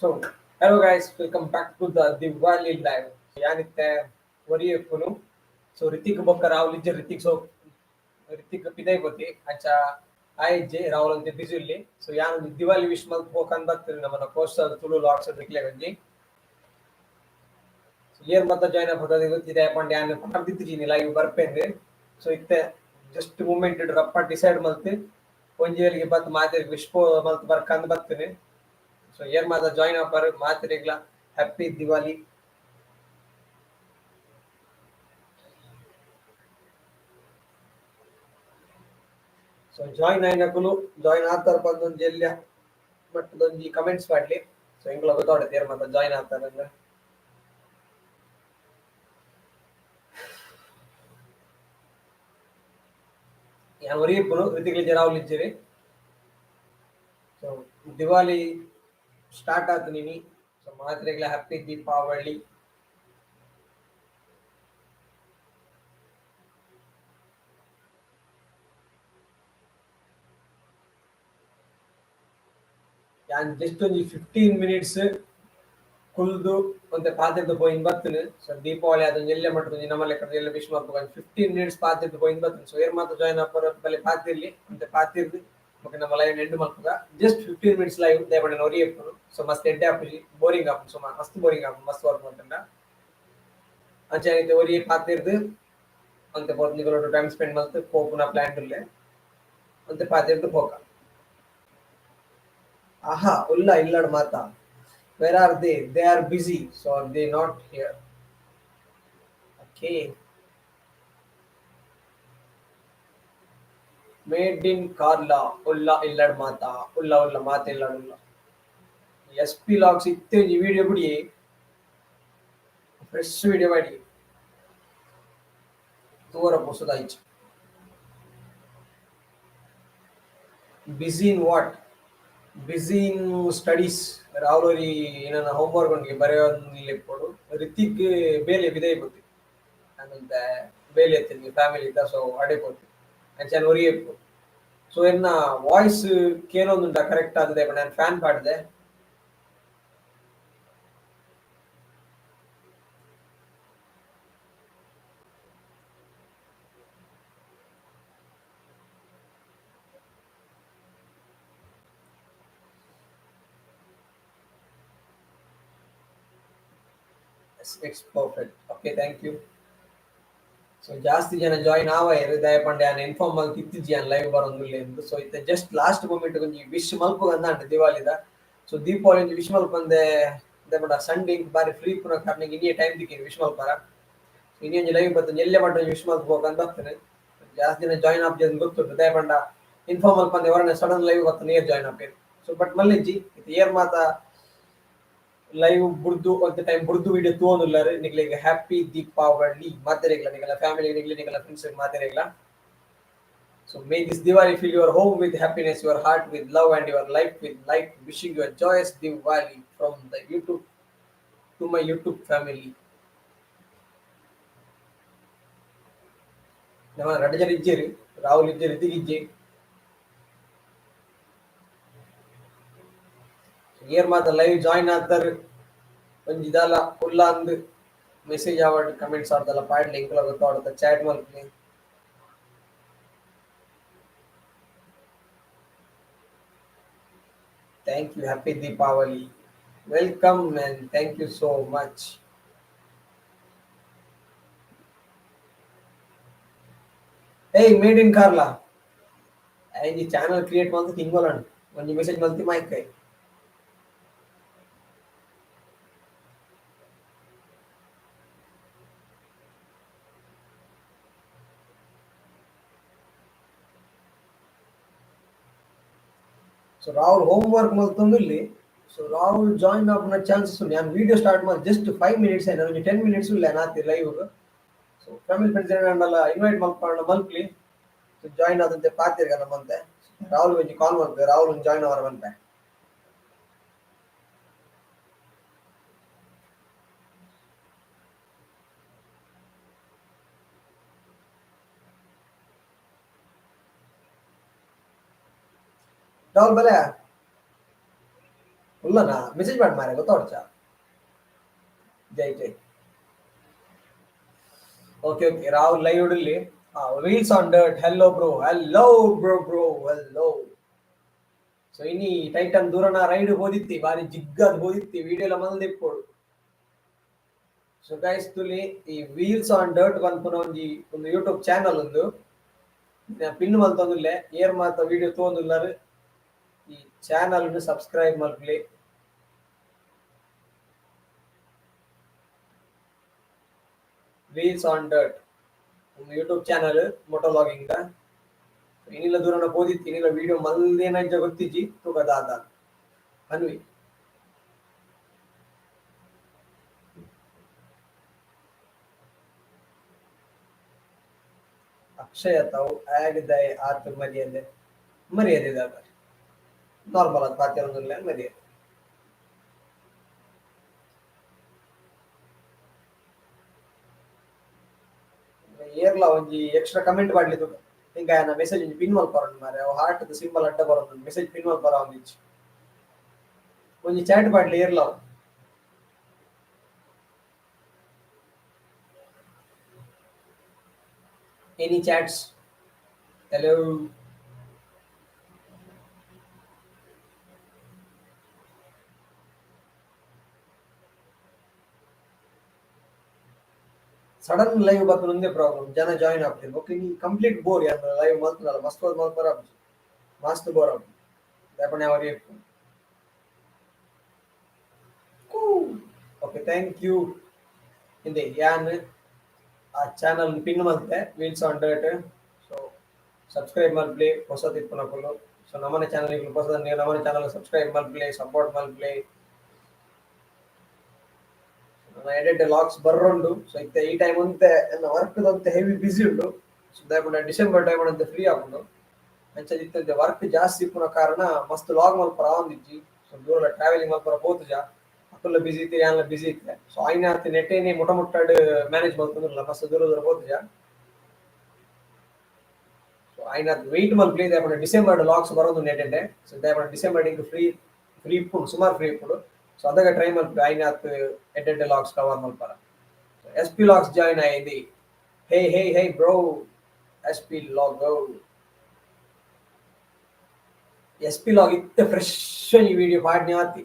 So hello guys, welcome back to the Diwali live. ಯಾನಿತ್ತೆ ಒರಿಯೆ ಇಪ್ಪುನು. ಸೊ ರಿತಿಕ್ ಬೊಕ್ಕ ರಾಹುಲ್ ಇಜ್ಜೆ. ರಿತಿಕ್, ಸೊ ರಿತಿಕ್ ಪಿದೈ ಪೋತಿ ಅಂಚ ಆಯಿಜ್ಜೆ. ರಾಹುಲ್ ಅಂತೆ ಬಿಸಿ ಇಲ್ಲಿ. ಸೊ ಯಾನ್ ಒಂಜಿ ದಿವಾಲಿ ವಿಶ್ ಮಲ್ತ್ ಪೋಕಂದ್ ಬತ್ತಿನಿ ನಮ್ಮನ ಕೋಸ್ಟಲ್ ತುಳು ಲಾಗ್ಸ್ ನಿಕ್ಲೆಗ್ ಒಂಜಿ. ಏರ್ ಮತ್ತ ಜಾಯ್ನ್ ಆಪುದ ಗೊತ್ತಿದೆ ಪಂಡ ಯಾನ್ ಪಂಡಿತ್ತಿಜಿ ಲೈವ್ ಬರ್ಪೆಂದ್. ಸೊ ಇತ್ತೆ ಜಸ್ಟ್ ಮೂಮೆಂಟ್ ರಪ್ಪ ಡಿಸೈಡ್ ಮಲ್ತ್ ಒಂಜಿ ವೇಳಿಗೆ ಬತ್ ಮಾತೆರ್ಗ್ ವಿಶ್ ಮಲ್ತ್ ಬರ್ಕಂದ್ ಬತ್ತಿನಿ. ಸೊ ಏರ್ ಮಾತ ಜಾಯ್ನ್ ಆಪರ್, ಮಾತೆರೆಗ್ಲ ಹ್ಯಾಪಿ ದಿವಾಲಿ. ಸೊ ಜಾಯ್ನ್ ಆಯ್ನಕುಲು ಜಾಯ್ನ್ ಆತಾರ ಪಂದೊಂಜಿ ಎಲ್ಯ ಬಟ್ ಒಂಜಿ ಕಮೆಂಟ್ಸ್ ಪಾಡ್ಲಿ. ಸೊ ಎಂಕುಲ ಗೊತ್ತಾವಡೆ ಏರ್ ಮಾತ ಜಾಯ್ನ್ ಆತಾರ. ಯಾನ್ ಒರಿ ಇಪ್ಪುನು, ರಿತಿಕ್ ರಾಹುಲ್ ಇಜ್ಜೆರ್. ಸೊ ದಿವಾಲಿ ಸ್ಟಾರ್ಟ್ ಆತು ಇನಿ. ಸೊ ಮಾತ್ರೆಗ್ಲ ಹ್ಯಾಪಿ ದೀಪಾವಳಿ. ಯಾನ್ ಜಸ್ಟ್ ಒಂಜಿ 15 ಮಿನಿಟ್ಸ್ ಕುಲ್ದು ಒಂತೆ ಪಾತೆರ್ದ್ ಪೋಯಿನ್ ಬತ್ತಿನಿ. ಸೊ ದೀಪಾವಳಿ ಆದ್ ಒಂಜಿ ಎಲ್ಯ ಮಟ್ಟ ಒಂಜಿ ನಮ್ಮ ಲೆಕ್ಕ ಎಲ್ಲ ವಿಶ್ ಮಲ್ಪುಗ 15 ಮಿನಿಟ್ಸ್ ಪಾತೆರ್ದ್ ಪೋಯಿನ್ ಬತ್ತಿನಿ. ಸೊ ಏರ್ ಮಾತ ಜಾಯ್ನ್ ಆಪರ್ ಬಲೆ ಪಾತಿರ್ಲಿ. ಒಂತೆ ಪಾತಿರ್ದ್ ಬೊಕ ನಮ್ಮ ಲೈವ್ ಎಂಡ್ ಮಲ್ಪುಗ. ಜಸ್ಟ್ 15 ಮಿನಿಟ್ಸ್ ಲೈವ್ ದಾಯೆ ಒರಿ ಇಪ್ಪುನು. ಸೊ ಮಸ್ತ್ ಎಡ್ಡೆ ಆಪುಜಿ, ಬೋರಿಂಗ್ ಆಪುಂಡು. ಸೊ ಮಸ್ತ್ ಬೋರಿಂಗ್ ಆಪುಂಡು ಮಸ್ತ್ ವರ್ಕ್ ಮಲ್ತುಂಡ. ಅಂಚ ಇತ್ತೆ ಒರಿ ಪಾತೆರ್ದ್ ಒಂತೆ ಪೊರ್ತು ನಿಕುಲೊಟ್ಟು ಟೈಮ್ ಸ್ಪೆಂಡ್ ಮಲ್ತ್ ಪೋಪುನ ಪ್ಲಾನ್ ಉಲ್ಲೆ. ಒಂತೆ ಪಾತೆರ್ದ್ ಪೋಕ. ಆಹಾ, ಉಲ್ಲ ಇಲ್ಲಡ್ ಮಾತ. Where are they? They are busy, so they not here. Okay. Made in Karla ಉಲ್ಲ ಇಲ್ಲಡ್ ಮಾತ. ಉಲ್ಲ ಉಲ್ಲ ಮಾತ ಇಲ್ಲಡ್ ಉಲ್ಲ. ಎಸ್ ಪಿ ಲಾಗ್ಸ್ ಇತ್ತೆ ಒಂಜಿ ವಿಡಿಯೋ ಬುಡಿ, ಫ್ರೆಶ್ ವಿಡಿಯೋ ಮಾಡಿ ತೂವರ ಪೊಸದಾಯ್ತು. Busy in what? Busy in studies. Rahul ಒರಿ ಏನನ ಹೋಮ್ವರ್ಕ್ ಉಂಡು ಬರೆಯೊಂದು ಇಪ್ಪೊಡು. ರಿತಿಕ್ ಬೇಲೆ ಬಿದೈ ಪೋತಿ ಅಂದಂತೆ ಬೇಲೆ ಇತ್ತಿನಿ ಫ್ಯಾಮಿಲಿ ಇದ್ದ. ಸೊ ಅಡೆ ಪೋತಿ. ಅಂಚ ಒರಿ ಇಪ್ಪು. ಸೊ ಎನ್ನ ವಾಯ್ಸ್ ಕೇನೊಂದುಂಡ ಕರೆಕ್ಟ್ ಆಗಿದೆ? ನಾನು fan ಪಾಡ್ದೆ. It's perfect. Okay, thank you. So ಜಾಸ್ತಿ ಜನ ಜಾಯಿನ್ ಆವಯೆರ್ ದಾಯೆ ಪಂಡ ಯಾನ್ ಇನ್ಫಾರ್ಮ್ ಮಲ್ತ್ ಇತ್ತಿಜಿ ಯಾನ್ ಲೈವ್ ಬರೊಂದುಲ್ಲೆ ಅಂದ್. ಸೊ ಇತ್ತೆ ಜಸ್ಟ್ ಲಾಸ್ಟ್ ಮೂಮೆಂಟ್ ಒಂಜಿ ವಿಶ್ ಮಲ್ಪುಗಂದಾಂಡ್ ದಿವಾಲಿದ. ಸೊ ದೀಪಾವಳಿ ಒಂಜಿ ವಿಶ್ ಮಲ್ಪಂದೆ, ದಾಯೆ ಪಂಡ ಸಂಡೇ ಬಾರಿ ಫ್ರೀ ಇಪ್ಪುನ ಕಾರಣ ಇನಿಯೇ ಟೈಮ್ ತಿಕ್ಕಿನಿ ವಿಶ್ ಮಲ್ಪರ. ಇನಿ ಒಂಜಿ ಲೈವ್ ಬತ್ತ್ ಎಲ್ಲೆ ಮಟ್ಟ ಒಂಜಿ ವಿಶ್ ಮಲ್ತ್ ಪೋಕಂದ್ ಬರ್ತೇನೆ. ಜಾಸ್ತಿ ಜನ ಜಾಯಿನ್ ಆಪುಜಿ ಗೊತ್ತುಂಟು. ದಾಯೆ ಪಂಡ ಇನ್ಫಾರ್ಮ್ ಮಲ್ಪಂದೆ ಹೊರನೆ ಸಡನ್ ಲೈವ್ ಬತ್ತ ನೇರ್ ಜಾಯಿನ್ ಆಪೆರ್. ಸೊ ಬಟ್ ಮಲ್ಲಿಜ್ಜಿ. ಇತ್ತೆ ಏರ್ ಮಾತ ಲೈವ್ ಬುಡ್ದು ಒಂತೆ ಟೈಮ್ ಬುಡ್ದು ವಿಡಿಯೋ ತೂವೊಂದುಲ್ಲೆರ್, ನಿಕ್ಲೆಗ್ ಹ್ಯಾಪಿ ದೀಪಾವಳಿ ಮಾತೆರೆಗ್ಲ, ನಿಕಲ್ನ ಫ್ಯಾಮಿಲಿ ನಿಕ್ಲೆ ನಿಕಲ್ನ ಫ್ರೆಂಡ್ಸ್ ಮಾತೆರೆಗ್ಲ. So may this Diwali fill your home with happiness, your heart with love and your life with light. Wishing you joyous Diwali from the YouTube to my YouTube family. ನಮ್ಮ ರಡ್ಡ್ ಜನ ಇಜ್ಜೆರ್, ರಾಹುಲ್ ಇಜ್ಜೆರ್, ರಿತಿಕ್ ಇಜ್ಜೆ. ಏರ್ ಮಾತ ಲೈವ್ ಜಾಯಿನ್ ಆತಾರ್ ಒಂಜಿ ದಾಲ ಉಲ್ಲ ಅಂದ್ ಮೆಸೇಜ್ ಆವಡ್, ಕಮೆಂಟ್ಸ್ ಆವಡ್ ಪಾಡ್ಲೆ. ಎಂಕುಲ ಗೊತ್ತಾವಡ್. ಚಾಟ್ ಮಲ್ಪುಲೆ. Thank you. Happy Deepavali. Welcome and thank you so much. Hey, made in Karla, ಒಂಜಿ ಚಾನಲ್ ಕ್ರಿಯೇಟ್ ಮಲ್ತ್ ತಿಂಗೊಲಂಡ್ ಒಂಜಿ ಮೆಸೇಜ್ ಮಲ್ತಿ ಮಾಯ್ಕೈ. ಸೊ ರಾಹುಲ್ ಹೋಮ್ ವರ್ಕ್ ಮಲ್ತೊಂದುಲ್ಲೆ. ಸೊ ರಾಹುಲ್ ಜಾಯಿನ್ ಆಪುನ ಚಾನ್ಸಸ್ ಉಂಡು. ಯಾನ್ ವಿಡಿಯೋ ಸ್ಟಾರ್ಟ್ ಮಾಡಿ ಜಸ್ಟ್ 5 ಮಿನಿಟ್ಸ್ ಆಯ್ನ. ಒಂಜಿ 10 ಮಿನಿಟ್ಸ್ ಉಲ್ಲೆ ನಾತಿ ಲೈವ್. ಸೊ ಫ್ಯಾಮಿಲಿ ಫ್ರೆಂಡ್ಸ್ ಏನಾಂಡಲ ಇನ್ವೈಟ್ ಮಲ್ಪಂಡ ಮಲ್ಪ್ಲಿ. ಸೊ ಜಾಯಿನ್ ಆದಂತೆ ಪಾತೆರ್ಗ ನಮ್ಮಂತೆ. ರಾಹುಲ್ ಒಂಜಿ ಕಾಲ್ ಮಲ್ಪೆ. ರಾಹುಲ್ ಒಂಜಿ ಜಾಯಿನ್ ಅವರ ಬಂತೆ. ರಾಹುಲ್ ಬಲೆ. ಉಲ್ಲನಾ ಮೆಸೇಜ್ ಮಾಡಿ ಮಾರೆ ಗೊತ್ತಾಡ್ಚ. ಜೈ ಜೈ. ಓಕೆ ಓಕೆ ರಾಹುಲ್ ಲೈವ್ ಇಡಲಿ. Wheels on dirt. Hello bro, hello bro, bro hello. So ಇನಿ ಟೈಟನ್ ದೂರನ ರೈಡ್ ಹೋದಿತ್ತಿ, ಬಾರಿ ಜಿಗ್ಗದ್ ಹೋದಿತ್ತಿ, ವಿಡಿಯೋ ಎಲ್ಲ ಮಲ್ದಿಪ್ಪೋಡು. ಸೊ ಗೈಸ್ ತುಲಿ ಈ ವೀಲ್ಸ್ ಆನ್ ಡರ್ಟ್ ಪನ್ಪುನ ಒಂಜಿ ಒಂದು ಯೂಟ್ಯೂಬ್ ಚಾನಲ್ ಒಂದು ಪಿನ್ ಮಲ್ತೊಂದುಲ್ಲೆ, ಏರ್ ಮಾತ ವಿಡಿಯೋ ತೋಂದುಲ್ಲಾರು. ಈ ಚಾನಲ್ ಸಬ್ಸ್ಕ್ರೈಬ್ ಮಲ್ಪಲಿ. ವೀಲ್ಸ್ ಆನ್ ಡರ್ಟ್ ಒಂದು ಯೂಟ್ಯೂಬ್ ಚಾನಲ್ ಮೋಟೋಲಾಗಿಂಗ್. ಇನಿಲ ದೂರನ ಪೋದಿತ್ತಿ, ಇನಿಲ ವಿಡಿಯೋ ಮಲ್ದೇನಂಚ ಗೊತ್ತಿಜ್ಜಿ, ತೂಕ ದಾದ ಅನ್ವಿ. ಅಕ್ಷಯ ತಾವು ಆಗಿದ್ದಾಯ ಆತ ಮರ್ಯಾದೆ ಮರ್ಯಾದೆ ದಾದ ನಾರ್ಮಲ್ ಆದ ಪಾತ್ರ ಮರ್ಯಾದೆ. ಏರ್ಲ ಒಂಜಿ ಎಕ್ಸ್ಟ್ರಾ ಕಮೆಂಟ್ ಮಾಡ್ಲಿ ತೂಕ. ಹಿಂಗ ಮೆಸೇಜ್ ಒಂಜಿ ಪಿನ್ ಮಲ್ಪರ ಮಾರೆ, ಅವು ಹಾರ್ಟ್ ಸಿಂಬಲ್ ಅಡ್ಡ ಬರೋದು ಮೆಸೇಜ್ ಪಿನ್ ಮಲ್ಪರ ಒಂದಿಚ್ಚಿ ಒಂಜಿ ಚಾಟ್ ಮಾಡ್ಲಿ ಏರ್ಲ. Any chats? Hello. Sudden live ಬರ್ತದೆ ಪ್ರಾಬ್ಲಮ್, ಜನ ಜಾಯಿನ್ ಆಗ್ತಿಲ್ಲ. ಓಕೆ ನೀ ಕಂಪ್ಲೀಟ್ ಬೋರ್ ಯಾರು ಲೈವ್ ಮಲ್ತನಲ್ಲ, ಮಸ್ತ್ ಮಲ್ಪರ ಮಸ್ತ್ ಬೋರ್ ಆಪುಂಡು. ದಾಪಣೆ ಅವರಿಗೆ ಓಕೆ thank you. ಹಿಂದೆ ಯಾನ್ ಆ ಚಾನಲ್ ಪಿನ್ ಮಲ್ತೆ wheels on dirt. So subscribe ಮಲ್ಪಲಿ ಹೊಸ ತಿಪ್ಪುನಕುಲು. ಸೊ ನಮ್ಮನೆ ಚಾನಲ್ ಹೊಸ ನೀವು ನಮ್ಮನೆ ಚಾನಲ್ ಸಬ್ಸ್ಕ್ರೈಬ್ ಮಲ್ಪಲಿ, ಸಪೋರ್ಟ್ ಮಲ್ಪಲಿ. ನನ್ನ ಎಡಿಟ್ ಲಾಕ್ಸ್ ಬರ್ರುಂಡು. ಸೊ ಇತ್ತೆ ಈ ಟೈಮ್ ಒಂತೆ ಎನ್ನ ವರ್ಕ್ ಒಂತೆ ಹೆವಿ ಬಿಸಿ ಉಂಡು. ಸೊ ದಾಯಪಂಡ ಡಿಸೆಂಬರ್ ಟೈಮ್ ಅಂತೆ ಫ್ರೀ ಆಪುಂಡು. ಅಂಚ ಇತ್ತೆ ವರ್ಕ್ ಜಾಸ್ತಿ ಇಪ್ಪುನ ಕಾರಣ ಮಸ್ತ್ ಲಾಗ್ ಮಲ್ಪರ ಆವೊಂದಿಜ್ಜಿ. ಸೊ ದೂರ ಟ್ರಾವೆಲಿಂಗ್ ಮಲ್ಪರ ಪೋತುಜ, ಅಕುಲ್ಲ ಬಿಸಿ ಇತ್ತೆ, ಯಾನ್ಲ ಬಿಸಿ ಇತ್ತೆ. ಸೊ ಐನಾತ್ ನೆಟ್ಟೇನೆ ಮುಟ ಮುಟ್ಟಾಡ್ ಮ್ಯಾನೇಜ್ ಮಲ್ತೊಂದುಲ್ಲ, ಮಸ್ತ್ ದೂರ ದೂರ ಪೋತುಜ. ಸೊ ಐನಾತ್ ವೆಯ್ಟ್ ಮಲ್ಪಲಿ, ದಾಯಪಂಡ ಡಿಸೆಂಬರ್ ಲಾಕ್ಸ್ ಬರೋದು ನೆಟ್ಟೆ. ಸೊ ದಾಯಪಂಡ ಡಿಸೆಂಬರ್ ಇಂಕ್ ಫ್ರೀ ಫ್ರೀ ಇಪ್ಪುಂಡು, ಸುಮಾರು ಫ್ರೀ ಇಪ್ಪುಂಡು. ಸೊ ಅದಗ ಟ್ರೈ ಮಲ್ಪಿ ಐನಾತ್ ಎಡ್ಡೆಡ್ಡೆ ಲಾಕ್ಸ್ ಕವರ್ ಮಲ್ಪರ. ಎಸ್ ಪಿ ಲಾಕ್ಸ್ ಜಾಯಿನ್ ಆಯ್ದಿ. Hey hey hey bro, S P log S P log ಇತ್ತೆ ಫ್ರೆಶ್ ಈ ವಿಡಿಯೋ ಪಾಡ್ನೆ ಆತಿ.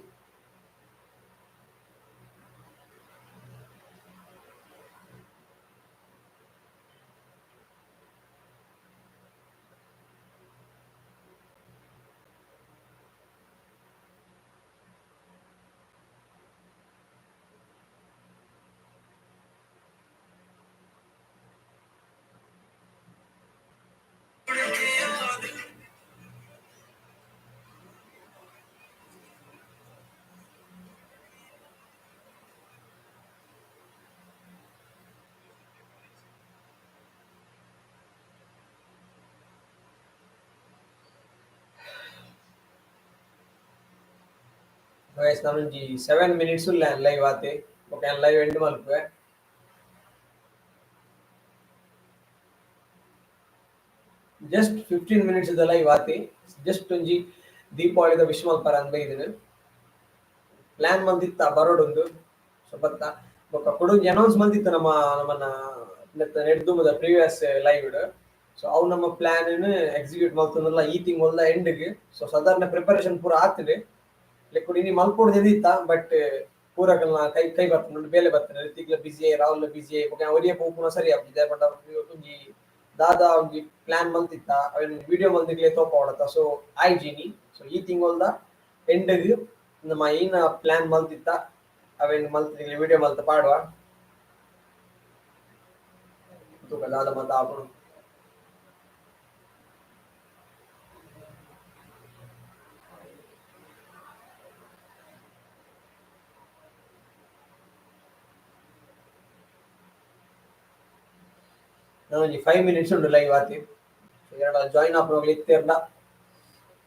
ಗೈಸ್ ನಾನೊಂಜಿ 7 ಮಿನಿಟ್ಸ್ ಉಲ್ಲ ಲೈವ್ ಆತೆ. ಬೊಕ ಲೈವ್ ಎಂಡ್ ಮಲ್ಪುವೆ. ಜಸ್ಟ್ 15 ಮಿನಿಟ್ಸ್ ದ ಲೈವ್ ಆತೆ. ಜಸ್ಟ್ ಒಂಜಿ ದೀಪಾವಳಿದ ವಿಶ್ ಮಲ್ಪರ ಅಂದ್ ಬೈದಿನಿ. ಪ್ಲಾನ್ ಮಲ್ದಿತ್ತ ಬರೋಡೊಂದು ಸೊ ಬತ್ತ. ಬೊಕ ಕುಡೊಂಜಿ ಅನೌನ್ಸ್ ಮಲ್ದಿತ್ತ ನಮ್ಮ ನಮ್ಮನ್ನ ನೆಡ್ದುಮದ ಪ್ರೀವಿಯಸ್ ಲೈವ್. ಸೊ ಅವು ನಮ್ಮ ಪ್ಲಾನ್ ಎಕ್ಸಿಕ್ಯೂಟ್ ಮಲ್ತೊಂದುಲ್ಲ ಈ ತಿಂಗೊಲ್ದ ಎಂಡ್ ಗ್. ಸೊ ಸಾಧಾರಣ ಪ್ರಿಪರೇಷನ್ ಪೂರ ಆತ್ಂಡ್. ಲೆಕ್ಕುಡು ಇನಿ ಮಲ್ಪೊಡು ಇತ್ತ, ಬಟ್ ಪೂರಕಲ್ನ ಕೈ ಕೈ ಬರ್ತುಂಡು, ಬೇಲೆ ಬರ್ತುಂಡು. ರಿತಿಕ್ಲ ಬಿಸಿ, ರಾಹುಲ್ ಬಿಸಿ, ಬೊಕ ಒರಿಯ ಪೋಪುನ ಸರಿ ಆಪುಜಿ. ದಾಯೆ ಪಂಡ ಒಂಜಿ ದಾದ ಒಂಜಿ ಪ್ಲಾನ್ ಮಲ್ತಿತ್ತ, ಅವೆನ್ ವಿಡಿಯೋ ಮಲ್ತಿಗ್ಲೇ ತೋಪಾವೊಡತ್ತ. ಸೊ ಆಯ್ಜಿನಿ. ಸೊ ಈ ತಿಂಗೊಲ್ದ ಎಂಡ್ ಗ್ ನಮ್ಮ ಏನ ಪ್ಲಾನ್ ಮಲ್ತಿತ್ತ ಅವೆನ್ ಮಲ್ತಿಗ್ಲೆ ವಿಡಿಯೋ ಮಲ್ತ ಪಾಡುವ. ತೂಕ ದಾದ ಮತ ಆಪುಂಡು. ಒಂಜಿ 5 ಮಿನಿಟ್ಸ್ ಉಂಡು ಲೈವ್ ಆತಿ. ಎರಡ ಜಾಯಿನ್ ಆಪುನಕುಲು ಇತ್ತೆರ್ಡ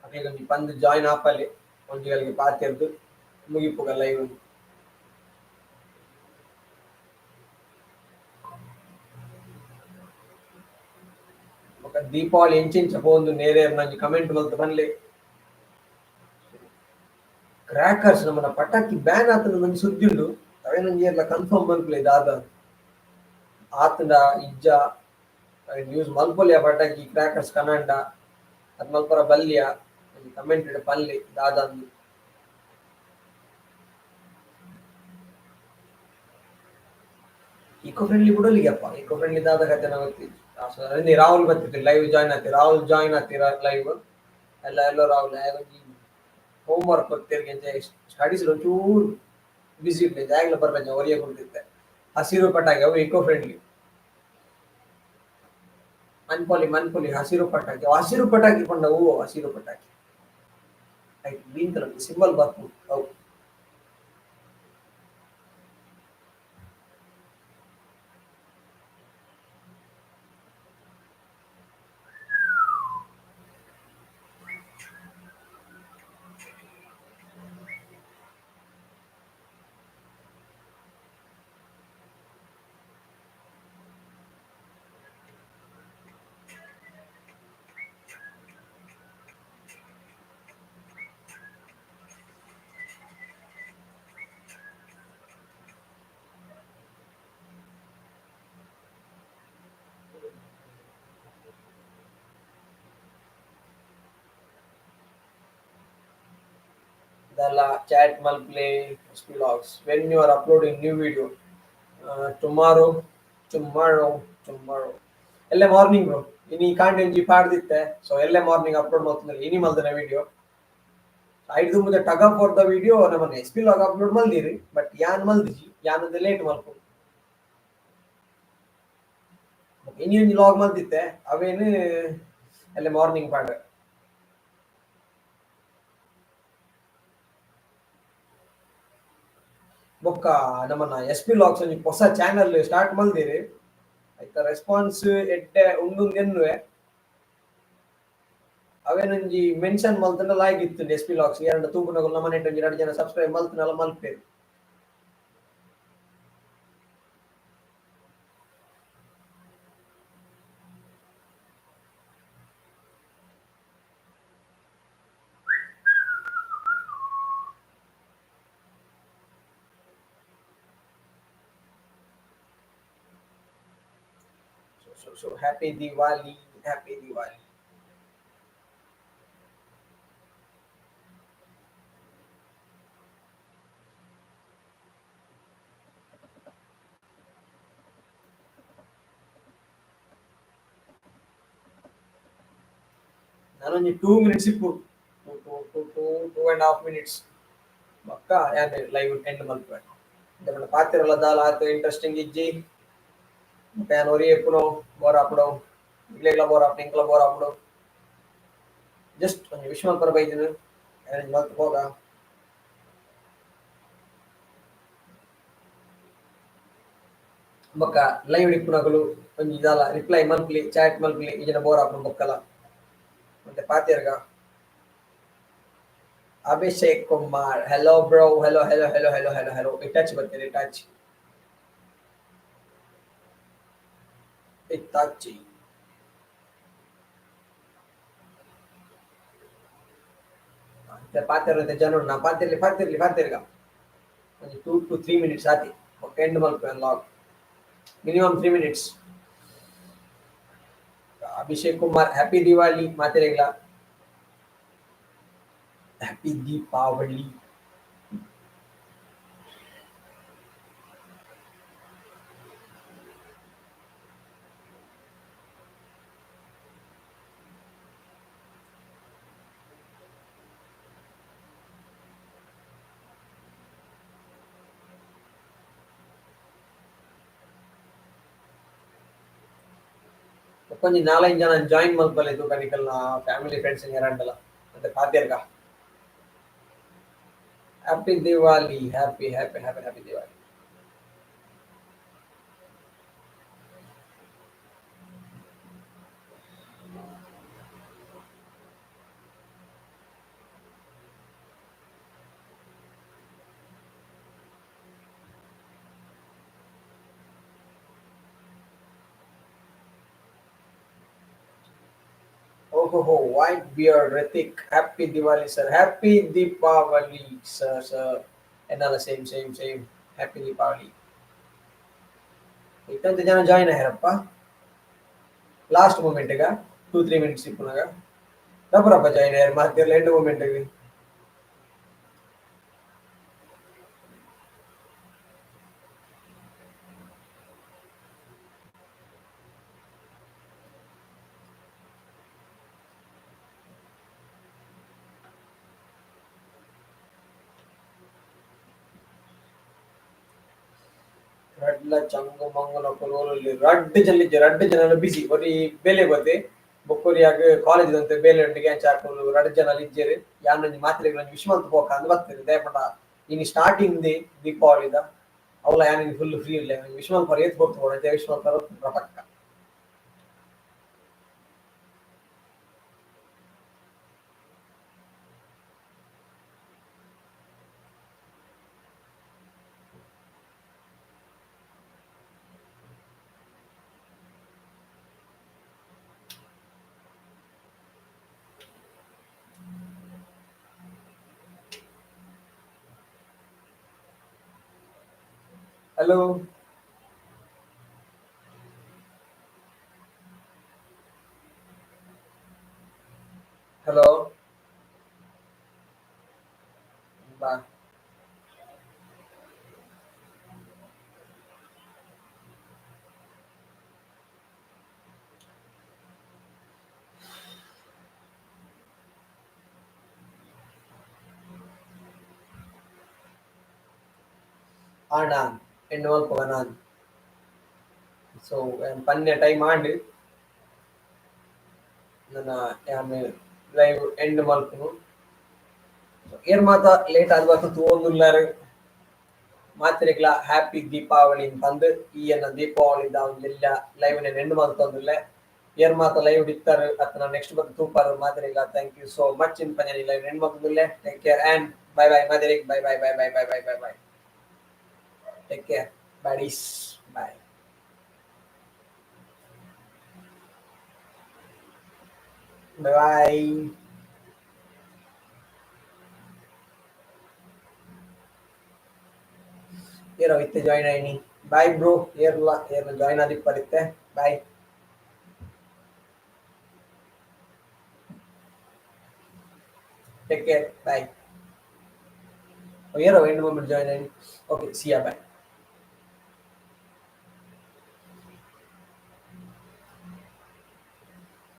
ಅಕ್ಲೆಗ್ ಒಂಜಿ ಪಂದ್ ಜಾಯಿನ್ ಆಪಲೆ, ಒಂಜಿ ಗಳಿಗೆ ಪಾತೆರ್ದ್ ಮುಗಿಪುಗ ಲೈವ್. ಬೊಕ ದೀಪಾವಳಿ ಎಂಚೆಂಚ ಪೋವೊಂದು ನೇರೇರ್ನ ಒಂಜಿ ಕಮೆಂಟ್ ಮಲ್ತ್ ಪನ್ಲೆ. ಕ್ರ್ಯಾಕರ್ಸ್ ನಮ್ಮನ ಪಟಾಕಿ ಬ್ಯಾನ್ ಆತನ ಒಂಜಿ ಸುದ್ದಿ ಉಂಡು. ಅವೇನೊಂಜಿ ಏರ್ಲ ಕನ್ಫರ್ಮ್ ಮಲ್ಪುಲೆ ದಾದ ಆತುಂಡ ಇಜ್ಜ. ಯೂಸ್ ಮಲ್ಪೊಲಿಯ ಪಟಾಕಿ ಕ್ರ್ಯಾಕರ್ಸ್ ಕನಂಡ ಅದ್ ಮಲ್ಪರ ಬಲ್ಲಿಯ ಕಮೆಂಟ್ ಪನ್ಲೆ ದಾದ ಅಂದ್. ಈಕೋ ಫ್ರೆಂಡ್ಲಿ ಬುಡೊಲಿಗಪ್ಪ, ಈಕೋ ಫ್ರೆಂಡ್ಲಿ ದಾದ ಕತೆ ಗೊತ್ತಿ. ರಾಹುಲ್ ಬತ್ತಿತ್ತು ಲೈವ್ ಜಾಯ್ನ್ ಆತಿ, ರಾಹುಲ್ ಜಾಯ್ನ್ ಆತಿರ ಲೈವ್ ಎಲ್ಲ ಎಲ್ಲೋ ರಾಹುಲ್ ಹೋಮ್ ವರ್ಕ್ ಕೊಡ್ತೀರಿ ಸ್ಟಡೀಸ್ ಒಂಚೂರು ಬಿಸಿ ಇರ್ಲಿ ಜಾಗಲ ಬರ್ಪಂಜ ಒರಿಯ ಕೊಡ್ತಿದ್ದೆ. ಹಸಿರು ಪಟಾಕಿ ಅವು ಈಕೋ ಫ್ರೆಂಡ್ಲಿ. ಮನ್ಪೊಲಿ ಮನ್ಪೊಲಿ ಹಸಿರು ಪಟಾಕಿ, ಹಸಿರು ಪಟಾಕಿ ಪಂಡ ಹೂವು ಹಸಿರು ಪಟಾಕಿ ಗ್ರೀನ್ ಕಲರ್ ಸಿಂಬಲ್ ಬರ್ಪು ಅವು. Dala chat ಮಲ್ಪ್ಲೆ vlogs when you are uploading new video tomorrow tomorrow tomorrow ಎಲ್ಲೆ ಮಾರ್ನಿಂಗ್ ಬ್ರೋ. ಇನಿ ಕಾಂಡೆ ಒಂಜಿ ಪಾಡ್ದಿತ್ತೆ, ಸೊ ಎಲ್ಲೆ ಮಾರ್ನಿಂಗ್ ಅಪ್ಲೋಡ್ ಮಲ್ತುಂದಲ್ಲ ಇನಿ ಮಲ್ದನ ವಿಡಿಯೋ. ಐದು ಮುಂದೆ tag up for the video ನಮ್ಮನ್ನ ಎಸ್ ಪಿ ಲಾಗ್ ಅಪ್ಲೋಡ್ ಮಲ್ದಿರಿ, ಬಟ್ ಯಾನ್ ಮಲ್ದಿಜಿ, ಯಾನ್ ಒಂದು ಲೇಟ್ ಮಲ್ಪು. ಇನಿ ಒಂಜಿ ಲಾಗ್ ಮಲ್ದಿತ್ತೆ ಅವೇನು ಎಲ್ಲೆ ಮಾರ್ನಿಂಗ್ ಪಾಡ್ವೆ. ಬೊಕ್ಕ ನಮ್ಮನ್ನ ಎಸ್ ಪಿ ಲಾಗ್ಸ್ ಒಂಜಿ ಹೊಸ ಚಾನಲ್ ಸ್ಟಾರ್ಟ್ ಮಲ್ದಿರಿ, ಐತ ರೆಸ್ಪಾನ್ಸ್ ಎಡ್ಡೆ ಉಂಡುಂದು ಎನ್ನುವೆ. ಅವೇನೊಂಜಿ ಮೆನ್ಷನ್ ಮಲ್ತಂಡ ಲಾಯ್ಕ್ ಇತ್ತು ಎಸ್ ಪಿ ಲಾಗ್ಸ್ ಎರಡು ತೂಪುನಗುಲು ನಮ್ಮನೆಟ್ ಒಂಜಿ ರಡ್ಡ್ ಜನ ಸಬ್ಸ್ಕ್ರೈಬ್ ಮಲ್ತನಲ ಮಲ್ಪೆರ್. So, so happy Diwali, happy Diwali. ನಾನೊಂಜಿ 2 ಮಿನಿಟ್ಸ್ ಇಪ್ಪು, 2 2 2 2 2 and half minutes ಬೊಕ್ಕ ಯಾನ್ ಲೈವ್ ಎಂಡ್ ಮಲ್ಪುವೆ. ಇಂದ ಪಾತೆರಲ ದಾಲ ಆತ್ ಇಂಟ್ರೆಸ್ಟಿಂಗ್ ಇಜ್ಜಿ. ಬೊಕ್ಕ ಯಾನ್ ಒರಿಯೆ ಇಪ್ಪುನು ಬೋರ್ ಆಪುಡು, ಇಗ್ಲೆಗ್ಲ ಬೋರ್ ಆಪುಂಡು, ಎಂಕ್ಲ ಬೋರ್ ಆಪುಂಡು. ಜಸ್ಟ್ ಒಂಜಿ ವಿಶ್ ಮಲ್ಪರ ಬೈದಿನ ಯಾನ್ ಮಲ್ತ್ ಪೋಗ. ಬೊಕ್ಕ ಲೈವ್ ಇಪ್ಪುನಕುಲು ಒಂಜಿ ದಾಲ ರಿಪ್ಲೈ ಮಲ್ಪುಲಿ, ಚಾಟ್ ಮಲ್ಪುಲಿ, ಇಜ್ಜಿಂಡ ಬೋರ್ ಆಪುಂಡು ಬೊಕ್ಕಲ. ಮತ್ತೆ ಪಾತೆರ್ಗ. Abhishek Kumar hello bro, hello hello hello hello hello hello. Itachi ಬರ್ತೇನೆ, ಇಟಾಚಿ ಇಟಾಚಿ. ಪಾತೆರ ಜನ ನಾ ಪಾತಿರ್ಲಿ ಪಾತಿರ್ಲಿ ಪಾತಿರ್ಗ ಒಂಜಿ 2 ಟು 3 ಮಿನಿಟ್ಸ್ ಆತಿ ಬೊಕ್ಕ ಎಂಡ್ ಮಲ್ಪುವೆ log. Minimum 3 minutes. Abhishek Kumar happy Diwali ಮಾತೆರೆಗ್ಲ, happy Deepavali. ಒಂಜಿ ನಾಲೈದು ಜನ ಜಾಯಿನ್ ಮಲ್ಪಲೆ ತೂಕ ನಿಕಲ್ನ ಫ್ಯಾಮಿಲಿ ಫ್ರೆಂಡ್ಸ್ ಏರಂಡಲ ಮತ್ತೆ ಪಾತೆರ್ಗ. Happy Diwali, happy happy happy happy Diwali. ಓಹೋ, White Beard Ritik, happy Diwali sir. Happy Deepavali sir. Sir ಎನ್ನಲ್ಲ, same same same, happy Deepavali. ಇತ್ತಂತ ಜನ join ಆಗ್ಯಾರಪ್ಪ last ಮೂಮೆಂಟ್ಗ. 2-3 minutes ಇಪ್ಪುನಾಗ ರಬ್ಬರಪ್ಪ join ಆಗ್ಯಾರ ಮಾತಿರ್ಲ and moment. ರಡ್ಲ ಚಂಗು ಮಂಗುನ ಕೊಲೋರಲ್ಲಿ ರಡ್ಡ್ ಜನ ಇಜ್ಜೆ, ರಡ್ಡ್ ಜನ ಬಿಸಿ. ಒರಿ ಬೇಲೆ ಗೊತ್ತೆ, ಬೊಕ್ಕೊರಿಯಾಗ ಕಾಲೇಜ್ ದಂತೆ ಬೇಲೆ ಉಂಟು ಚಾಕುಲು. ರಡ್ಡ್ ಜನ ಇಜ್ಜೆರ್. ಯಾನೊಂಜಿ ಮಾತ್ರೆಗಳು ವಿಶ್ ಮಲ್ತ್ ಪೋಕ ಅಂದ್ ಬತ್ತೆರ್. ದಯಪಂಡ ಇನಿ ಸ್ಟಾರ್ಟಿಂಗ್ they ದೀಪಾವಳಿದ ಅವಲ ಯಾನ್ ಫುಲ್ ಫ್ರೀ ಇಲ್ಲ. ವಿಶ್ ಮಲ್ಪರ ಏತ್ ಪೊರ್ತು ಬೋಡು ಅಂಚ ವಿಶ್ ಮಲ್ಪರ ಪಕ್ಕ. ಹಲೋ. ಹಲೋ. ಬಾ. ಆಂಡ ಎಂಡ್ ಮಲ್ಪುಗ ನಾನ್. ಸೊ ಪನ್ನೆ ಟೈಮ್ ಆಂಡ್. ನನ್ನ ಯಾನ್ ಲೈವ್ ಎಂಡ್ ಮಲ್ಪುನು. ಏರ್ ಮಾತ ಲೇಟ್ ಆದ್ ಬತ್ತ ತೂವೊಂದುಲ್ಲಾರ್, ಮಾತೆರೆಗ್ಲ ಹ್ಯಾಪಿ ದೀಪಾವಳಿ ಪಂದ್ ಈ ಎನ್ನ ದೀಪಾವಳಿದ ಒಂಜೆಲ್ಲ ಲೈವ್ ಎಂಡ್ ಮಲ್ತೊಂದುಲ್ಲೆ. ಏರ್ ಮಾತ ಲೈವ್ ಇತ್ತಾರೆ ಅತ್ತ ನೆಕ್ಸ್ಟ್ ಬತ್ತ ತೂಪಾರ್, ಮಾತೆರೆಗ್ಲ thank you so much in ಪಂಜನಿ live end ಮಲ್ತೊಂದುಲ್ಲೆ. Take care and bye bye ಮಾತೆರೆಗ್. Bye bye bye bye bye bye bye bye. Take care buddies, bye bye. ಏರೋ ಇತ್ತೆ ಜಾಯಿನ್ ಆಯ್ನಿ? Bye bro. ಏರ್ಲ ಏರ್ಲ join ಆದಿಪ್ಪರಿತ್ತೆ. Bye. Take care, bye. ಏರೋ end moment join ಆಯ್ನಿ? Okay, see ya, bye.